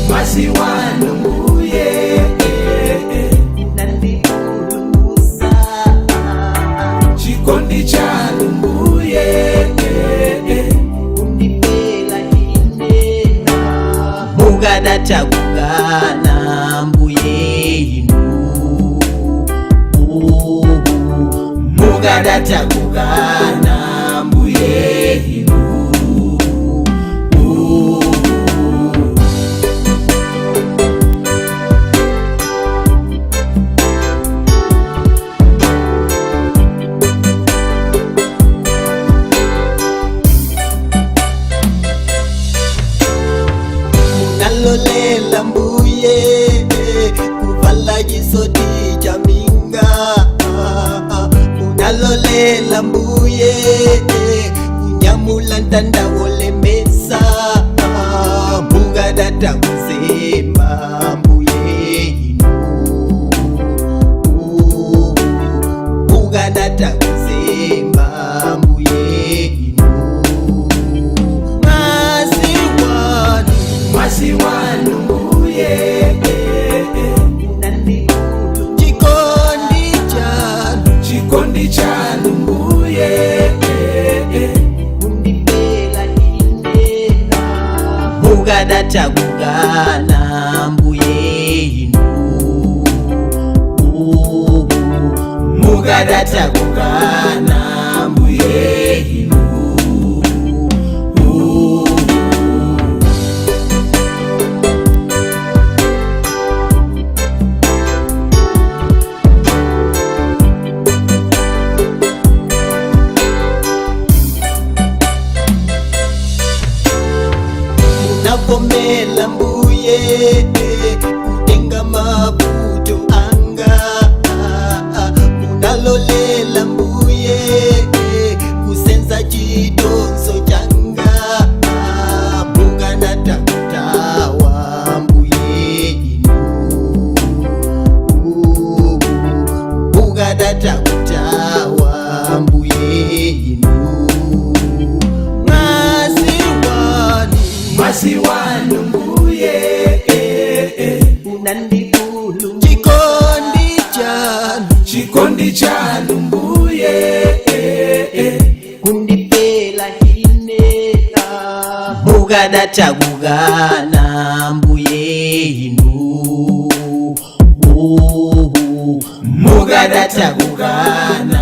Mwazi wanu mbuye Unandipulumutsa. Chikondi chanu mbuye Kundifela ine. Mukadatha kukana mbuye inu, mukadatha kukana mbuye inu. Munalolela mbuye kuvala chisoti chaminga. Munalolela mbuye kunyamula mtanda wolemetsa. Mukadatha kuzemba mbuye inu, mukadatha kuzemba mbuye inu. Mwazi wanu, Mwazi wanu mbuye chikondi chanu, Chikondi chanu mbuye kundifela ine. Mukadatha kukana mbuye inu, mukadatha kukana mbuye inu. Munavomela mbuye kutenga mavuto anga. Munalolela mbuye kusenza chitonzo changa. Mukanatha kuthawa mbuye inu, mukadatha kuthawa mbuye inu. Mwazi wanu, Mwazi wanu mbuye unandipulu chikondi chanu, Chikondi chanu mbuye kundifela ine. Mukadatha kukana mbuye inu, mukadatha kukana.